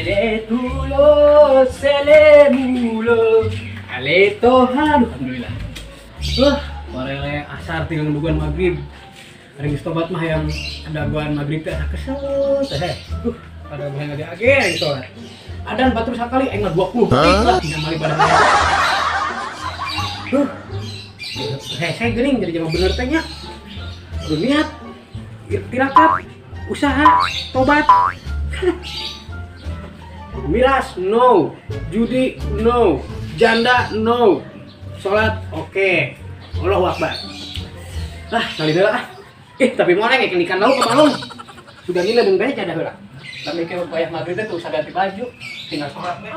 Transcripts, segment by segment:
Sele tulo, sele mulo, ale tohan. Alhamdulillah. Wah, warele asar tinggal nungguan maghrib. Hari geus tobat mah yang ada maghrib teh asa kesel teh. Pada bulan age-age gitu. Adan batur sakali aing mah 20 detik lah tinggal mali badan. Hese geuning jadi jelema bener teh nya. Kudu niat, tirakat, usaha, tobat. Miras no, judi no, janda no, sholat oke, okay. Allahu Akbar. Ah, kali heula ah. Tapi mau neng ikan lauk ke malung. Sudah nila dan bae ada heula. Tapi ke wayah maghrib teh usah ganti baju, tinggal sholat we.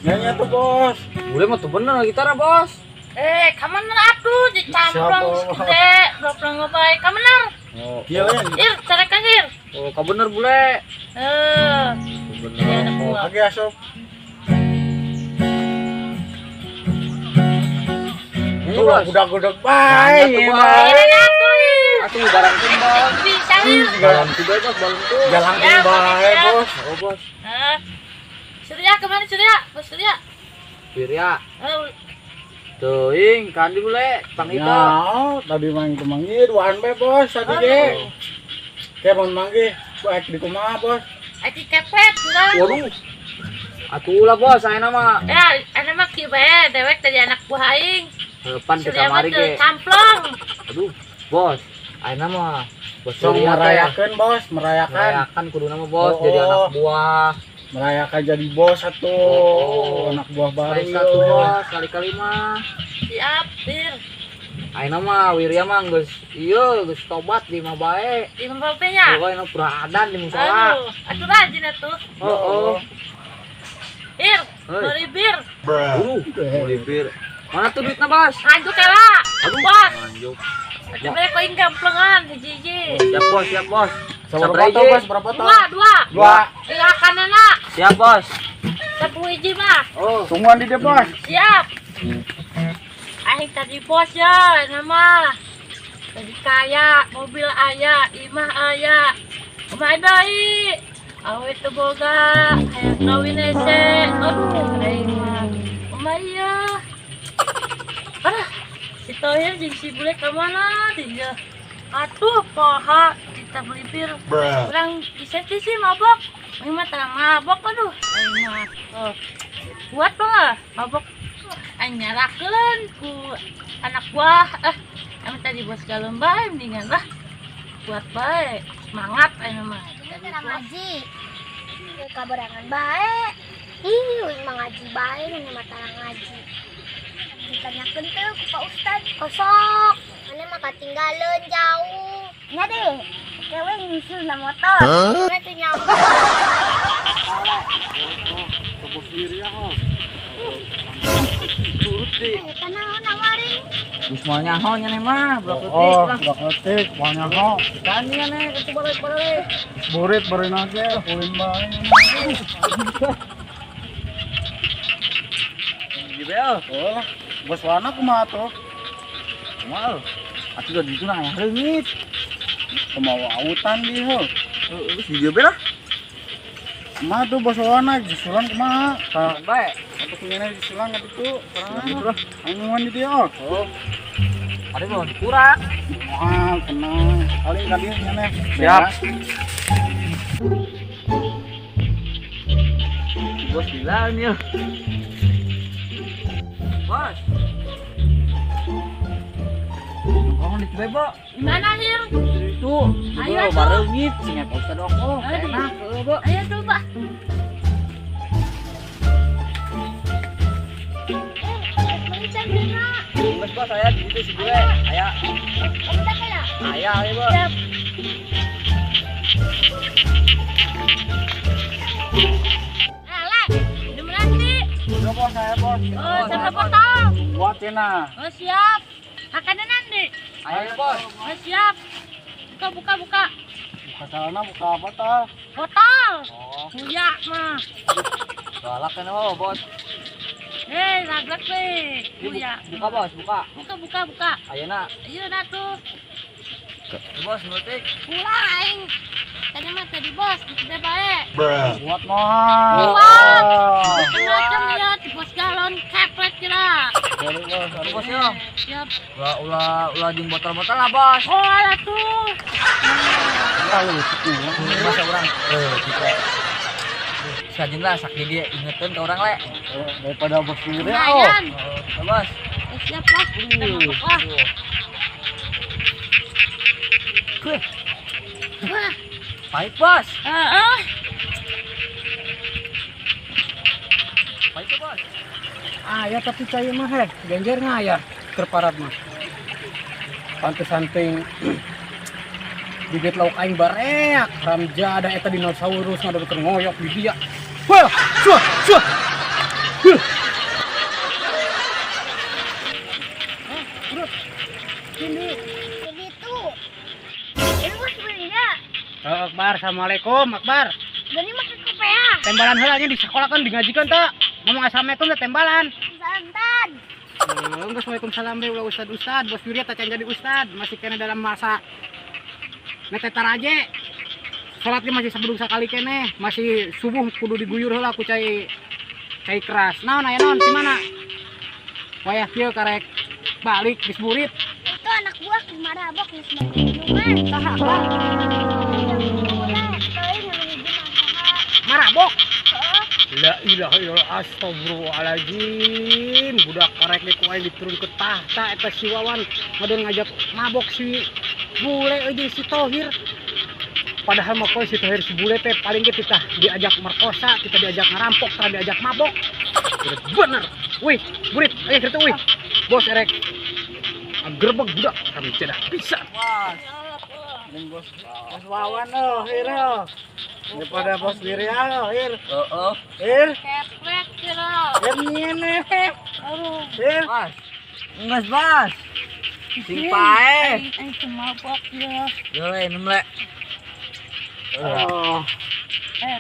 Nyanyi tuh bos. Boleh mah tuh bener gitar bos. Kamu atuh dicamplong gede, blok-blok bae. Kamu bener. Oh, iya ya. Ir, carekan ir. Oh, kamu bener bule. Bener. Oh, lagi asup. Ini bos. Udah-udah bae. Ini atuh. Atuh barang tuh, bos. Bisa ir. Barang tuh bos, barang tuh. Jalan bae, bos. Oh, bos. Surya kemana Surya? Bos Surya. Surya. Tuh, kandi bule, pang itu. Ya, tadi main kemangi, duaan bae bos, tadi ge. Kayak mau manggih, baik di kumaha bos. Ati kepet, kurang. Waduh. Atuh lah bos, ayeuna mah. Ya, ayeuna mah kieu bae, dewek tadi anak buah aing. Pan di kamari ge. Camplong. Aduh, bos, ayeuna mah bos Surya merayakan bos, merayakan. Merayakan kuduna mah bos, jadi anak buah. Merayakan jadi bos satu, anak buah baru. Satu bos, kali-kali mah. Siap, Bir. Ayeuna mah Wirya mah geus ieu geus tobat di mah bae. Di mah bae nya. Pokoknya peradan di musola. Aduh, atuh rajin atuh. Oh. Bir, beli bir. Beli bir. Mana tuh duitna, Bos? Nganjuk heula. Aduh, bos. Nganjuk. Atuh bere koin gamplengan hiji-hiji. Siap, bos, siap, bos. Berapa botol, bos? Berapa botol? Dua. Silakan anak. Siap, bos. 10 hiji mah. Oh, tungguan di dia, bos. Siap. Aing tadi bos ya, nama. Tadi kaya, mobil aya, imah aya. Kumaha deui? Awe teu boga, hayang kawin hese. Aduh, aing mah. Kumaha ieu? Aduh, si Tohir jeung si Bule ka mana dinya? Atuh, poha kita beli bir. Kurang bisa sih mabok. Ini mah tara mabok aduh. Aing mah. Oh. Kuat lah mabok. Aing nyarakeun ku anak buah. Emang tadi bos galon bae mendingan lah. Kuat bae. Semangat aing mah. Tara ngaji. Kabarangan bae. Ih, uing mah ngaji bae nu mah tara ngaji. Ditanyakeun teh ku Pak Ustad kosok. Mana mah katinggaleun jauh. Nya deh. Kewe nyusul na motor. Mana teu nyampe. Bos Wirya ho. Turut deh. Eta naon nawarin? Geus moal nyaho nya nih mah, budak leutik lah. Budak leutik moal nyaho. Kan nya nih kitu balik-balik. Burit barina ge, ulin bae. Gibel. Oh, bos wana kumaha tuh? Kumaha? Atuh da ditu na aya reungit. Kumaha autan di heuh. Heeh, si dieu lah. Kumaha tuh bos wana disulan kumaha? Tah bae. Atuh kunyana disulan ka ditu. Gitu lah. Anguan di dieu. Oh. Ada mau dikurak. Moal tenang. Paling ka dieu nya. Siap. Bos bilang ya. Bos. Kamu di Bebo. Di mana, Hir? Itu. Ayo atuh. Bareungit sing eta Ustad oko. Enak heuh, Bo. Ayo tuh, Pak. Geus bos aya di ditu si bule. Aya. Aya, ayo, Bo. Siap. Alah, minum nanti. Udah bos saya bos. Oh, siapa potong? Buat cina. Oh, siap. Makannya nanti. Ayo, bos. Oh, siap. Buka, buka, buka. Buka celana, buka botol. Botol. Oh. Iya, mah. Galak kan, oh, bos. Raglak deh. Buka, bos, buka. Buka, buka, buka. Ayo, nak. Ayo, nak tuh. Bos, nutik. Pulang aing. Tadi mah tadi bos, gitu bae. Kuat mah. Kuat. Macam ya, di bos galon keplet kira. Bos yo. Siap. Ulah ulah ulah jeung botol-botol lah, Bos. Oh, alah tuh. Masa urang kita sajin lah sakit dia ingetin ke orang le. Daripada bos sendiri. Lumayan. Oh, bos. Siap, Bos. Kita mabok lah. Wah. Pahit, Bos. Heeh. Pahit, Bos. Ah ya tapi cai mah heh, genjer ngaya terparat mah. Pantesan ting bibit lauk aing bareak, ramja ada eta dinosaurus ngadokeun ngoyok di dia. Wah, suah, suah. Huh. Bro. Ini. Ini tuh. Ini bos belinya. Oh, Akbar, assalamualaikum, Akbar. Gani mah ke kopea. Tembalan heula nya di sekolah kan dingajikan tak? Ngomong assalamualaikum teh tembalan. Santan. Enggak, waalaikumsalam deh ulah ustad ustad, bos Yuri tacan jadi ustad, masih kena dalam masa netetar aja. Salatnya masih sebelum sekali kene, masih subuh kudu diguyur heula ku cai cai keras. Naon aya naon di mana? Wayah kieu karek balik geus burit. Itu anak buah ke marabok geus minuman. Saha, Akbar? Marabok. Marabok. La ilaha illallah, astagfirullahaladzim. Budak karek di ku aing diturun ke tahta eta si Wawan ngadon ngajak mabok si bule euy si Tohir. Padahal mah si Tohir si bule teh paling ge kita diajak merkosa, kita diajak ngerampok, kita diajak mabok. Bener. Wih, burit, ayo kitu wih. Bos erek gerbek budak kami cedah bisa. Bos, bos Wawan oh, hir. Daripada bos diri oh, hir. Heeh. Hir. Keplet kira. Hir nyene. Aduh. Hir. Bos. Enggak, Bos. Sing pae. Aing mabok ya. Yo le, minum le. Oh.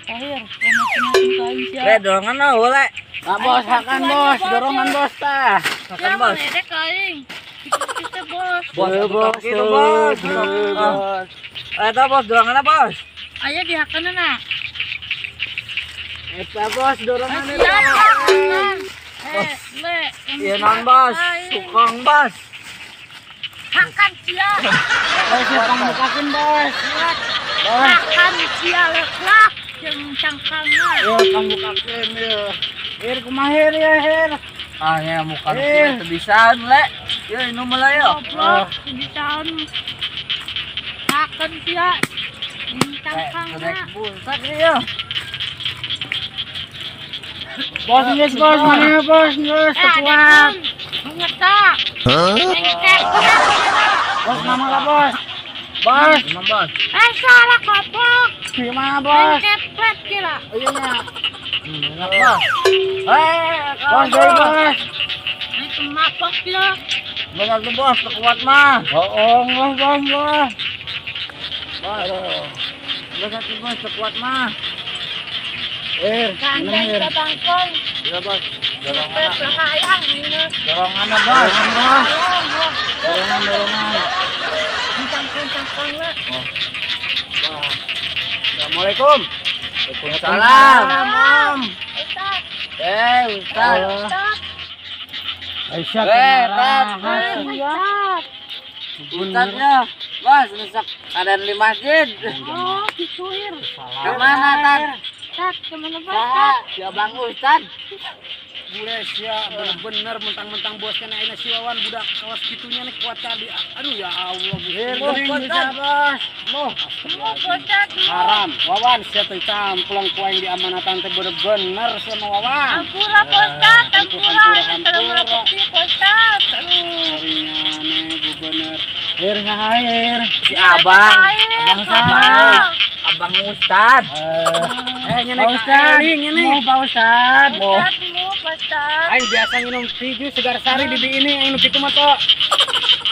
Tohir, macam-macam kain sia. Le, dorongan oh, le. Nah, bos, hakan bos, dorongan bos tah. Hakan bos. Ledek aing. Kita bos. Bos, bos, bos. Bos. Eta bos, dorongan bos. Aya dihakeun na. Eta bos, dorongan eta. Eh, le. Iya naon bos, sukong bos. Hakan sia. Bos, sukong bukakeun bos. Hakan sia leklak jeung cangkangna. Yo, kang bukakeun yo. Hir kumaha hir ya hir. Ah ya muka teu bisaan le. Yo minum lah yo. Goblok, bisaan. Hakan sia. Cangkangna. Buntak yo. Bos geus bos, mana bos geus kuat. Ngetak. Bos nama lah bos. Bos, bos. Salah goblok. Gimana bos? Keplet kira. Iya nya. Enak bos. Bos, dari bos. Itu mabok ya. Benar tuh bos, kuat mah. Oh, bos, bos, bos. Bos. Benar tuh bos, kuat mah. Kandang ke bangkong. Iya bos. Dorongan. Dorongan bos. Dorongan, dorongan. Cangkang-cangkang lah. Assalamualaikum. Waalaikumsalam. Ustaz. Ustaz. Ustaz. Aisyah Ustaz. Ustaznya, bos, rusak keadaan di masjid. Oh, gitu hir. Kemana, Tan? Ustaz, kemana Ustaz? Ya bang Ustaz. Bule sia bener-bener mentang-mentang bos kena aina si Wawan budak kawas kitunya nih kuat tadi. Aduh ya Allah, Hir, geuning bisa bos. Moh, Ustaz. Haram. Wawan sia teh camplong ku aing diamanatan teh bener-bener sama Wawan. Ampura Ustaz, ampura. Kalau mabok sih Ustaz. Aduh. Ringane bu bener. Hir saha hir. Si abang. Abang saha? Abang Ustaz. Nyene Pak Ustaz. Nyene. Mau Pak Ustaz. Mau. Ustaz, mau Ustaz. Aing biasa minum tiju segar sari di ini aing nu kitu mah to.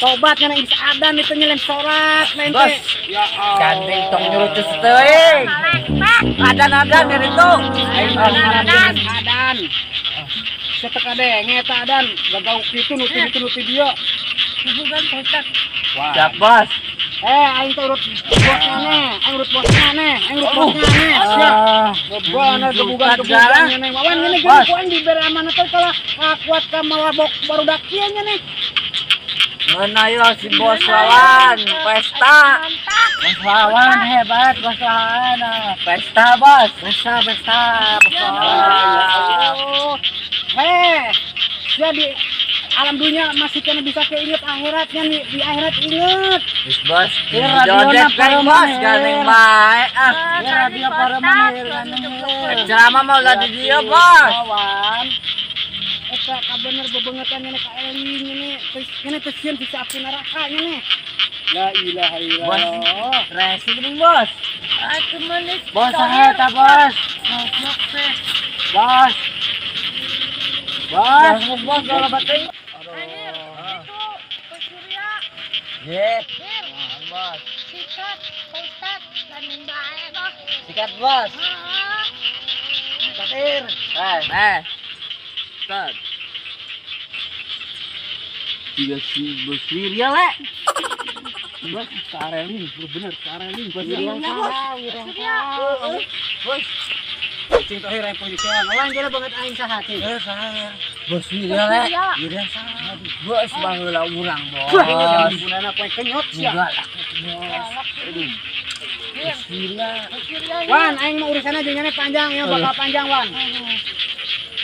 Tobat nyana geus adan itu nyelen salat lain teh. Ya Allah. Gandeng tong nyurucus teuing. Adan-adan dari itu. Aing adan. Adan. Cetek adenge eta adan gagauk kitu nu ti ditu nu ti dieu. Hubungan Ustaz. Wah. Siap, Bos. Eh, aing teh urut bosnya nih, aing urut bosnya nih, aing urut bosnya nih. Siap. Beban gebugan-gebugan nih. Wawan ngene gini ku aing dibere amanat teh kalah kuat ka malabok barudak kieu nya nih. Ngeuna yo si bos Wawan, pesta. Bos Wawan hebat, bos Wawan. Pesta, bos. Pesta, pesta, bos Wawan. Heh, jadi alam dunia masih kena bisa keinget akhiratnya nih, di akhirat inget. Wis bos, Ya, radiona joget kan bos, pareman, gandeng bae ah. Ya radio pareman gandeng. Ceramah mah ulah di dieu, bos. Wawan. Eta kabener bebengetan ngene ka eling ngene, ngene teh sieun bisa api neraka ngene. La ilaha illallah. Resi geuning, bos. Atuh manis. Bos saha eta, bos? Bos. Bos, Bos, bos, kalau batin. Anjir, itu Pak Surya. Ye, Bir, bos. Sikat, Pak Ustad, gandeng bae bos. Sikat, bos. Heeh. Katir. Eh, eh. Start. Tiga si bos Wirya, le. Bos, kareling, bener kareling. Bos, Wirya, bos. Surya. Bos. Cing tohir aing posisian. Wawan jere banget aing saha cing. Eh, saha. Bos Wirya, le. Surya. Wirya saha. Bos baheula urang, bos. Gunana poe kenyot sia. Galak. Bir, Wirya. Pak Surya. Wan, aing mah urusanna jeung nyane panjang ya, bakal panjang Wan.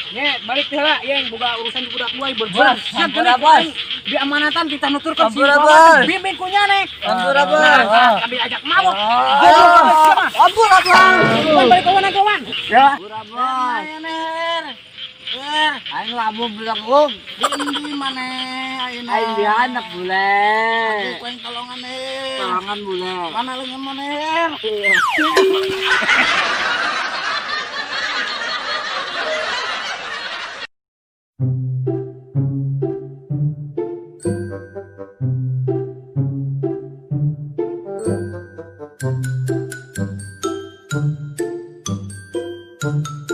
Nye, balik teh lah, yang boga urusan di budak dua berjuang. Bos, sampura, bos. Di amanatan kita nuturkan si Sampura, Wawan bos. bimbing ku nyane. Sampura, bos. Nah, ambil ajak mabok. Ah. Ampun, ampun. Wan balik ke wan ke wan. Ya. Sampura, bos. Ner. Ner. Aing labu belenggung. Di mana ayeuna? Aing dihandap bule. Aduh, ku aing tolongan ner. Tolongan bule. Mana leungeun mana? Thank